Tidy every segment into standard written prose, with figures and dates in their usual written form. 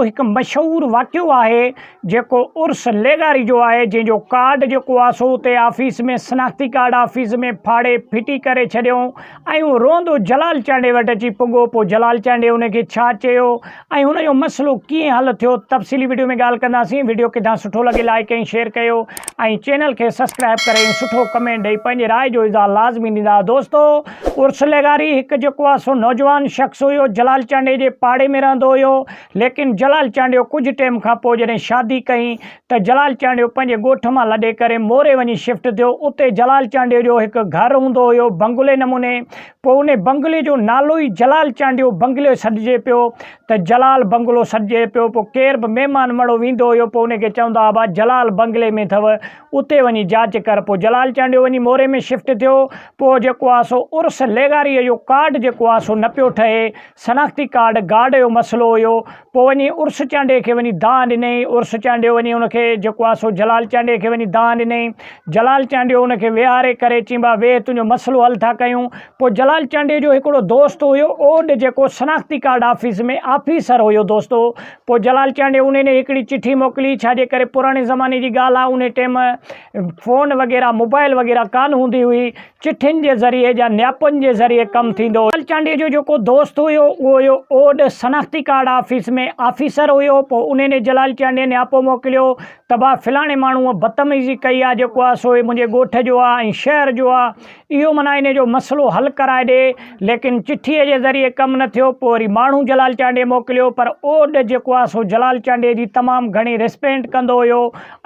هڪ مشهور واقعو آهي جيڪو عرس ليغاري جو آهي جنهن جو ڪارڊ جيڪو آهي سو اتي آفيس ۾ شناختي ڪارڊ آفيس ۾ ڦاڙي ڦٽي ڪري ڇڏيائون ۽ اهو روئندو جلال چانڊيي وٽ اچي پڳو پوء جلال چانڊيي ان کي ڇا چيو ۽ هن جو مسئلو ڪيئن حل ٿيو تفصيلي وڊيو ۾ ڳالهه ڪنداسين وڊيو ڪٿان سٺو لڳي لائيڪ ۽ شيئر ڪيو ۽ چينل کي سبسڪرائب ڪري ۽ سٺو ڪمينٽ ڏئي پنهنجي راء جو اظهار لازمي ڏيندا دوستو عرس لغاري هڪ جيڪو آهي سو نوجوان شخص هيو جلال چانڊيي جي پاڙي ۾ رهندو هيو ليڪن جلال چانڊيو ڪجهه ٽيم کان پوء جڏهن شادي ڪئي ته جلال چانڊيو پنهنجي ڳوٺ مان لڏي ڪري موري وڃي شفٽ ٿيو اتي جلال چانڊيو جو هڪ گهر هوندو هيو بنگلي نموني پوء انهي بنگلي جو نالو ئي جلال چانڊيو بنگلي سڏجي پيو ته جلال بنگلو سڏجي پيو پوء ڪير به مهمان مڙو ويندو هيو پوء انهي کي چوندا هئا ڀا جلال بنگلي ۾ اٿو اتي وڃي جاچ ڪر پوء جلال چانڊيو وڃي موري ۾ شفٽ ٿيو پوء جيڪو آ سو عرس لغاريء جو ڪارڊ جيڪو آ سو نه پيو ٺهي شناختي ڪارڊ گارڊ جو مسئلو هيو پوء وڃي عرس چانڊيي کي وڃي دانهن ڏنائين عرس چانڊيو وڃي ان کي جيڪو آ سو جلال چانڊيي کي وڃي دانهن ڏنائين جلال چانڊيو ان کي ويهاري ڪري چين ڀا ويهه تنهنجو مسئلو حل ٿا ڪيون پوء جلال چانڊيي جو هڪڙو دوست هيو اوڏ جيڪو شناختي ڪارڊ آفيس ۾ آفيسر هيو دوستو پوء جلال چانڊيي انهي ڏي هڪڙي چٺي موڪلي ڇا جي ڪري پراڻي زماني جي ڳالهه آ انهي ٽيم فون وغيره موبائل وغيره ڪانه هوندي هئي چٺين جي ذريعي يا نياپن جي ذريعي ڪم ٿيندو هو. جلال چانڊيي جو جيڪو دوست هيو اهو هيو اوڏ شناختي ڪارڊ آفيس ۾ آفيسر هيو پوء انهي ڏي جلال چانڊيي نياپو موڪليو ته ڀا فلاڻي ماڻهوء بدتميزي ڪئي آ جيڪو آ سو هي منهنجي ڳوٺ جو آ ۽ شهر جو آ اهو معنيٰ انهي جو مسئلو حل ڪرائي ڏي، ليڪن چٺيء جي ذريعي ڪم نه ٿيو، پوء وري ماڻهو جلال چانڊيي موڪليو، پر اوڏ جيڪو آ سو جلال چانڊيي جي تمام گهڻي ريسپينٽ ڪندو هيو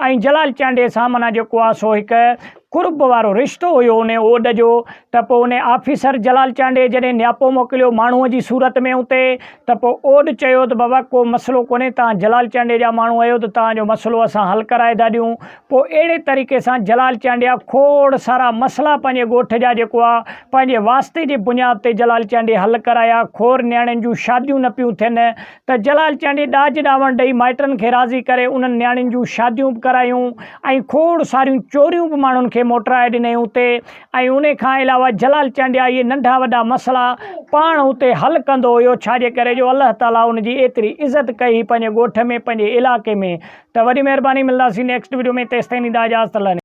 ۽ جلال چانڊيي سان معنيٰ جيڪو آ سو هڪ قرب وارو رشتو هيو انهي اوڏ جو، ته پوء انهي آفيسر جلال چانڊيي جڏهن نياپو موڪليو ماڻهوء جي صورت ۾ اتي ته پوء اوڏ چيو ته بابا ڪو مسئلو ڪونهي توهان جلال چانڊيي جا ماڻهو آهيو ته توهان جو مسئلو اسان حل ڪرائي ٿا ڏيون، پوء اهڙي طريقي سان جلال چانڊيا کوڙ سارا مسئلا پنهنجي ڳوٺ جا جيڪو آ پنهنجي واسطي جي بنياد تي جلال چانڊيي حل ڪرايا کوڙ نياڻين جون شاديون نه پيون ٿين ته جلال چانڊيي ڏاج ڏاوڻ ڏئي مائٽن کي راضي ڪري انهن نياڻين جون شاديون به ڪرايون ۽ کوڙ ساريون چوريون به ماڻهن کي موٽرائي ڏنائين اتي ۽ انهي کان علاوه جلال چانڊيا اهي ننڍا وڏا مسئلا پاڻ اتي حل ڪندو هيو ڇاجي ڪري جو الله تعالي ان جي ايتري عزت ڪئي هئي پنهنجي ڳوٺ ۾ پنهنجي علائقي ۾ ته وڏي مهرباني ملنداسين نيڪسٽ وڊيو ۾ تيستائين ڏيندا اجازت الله.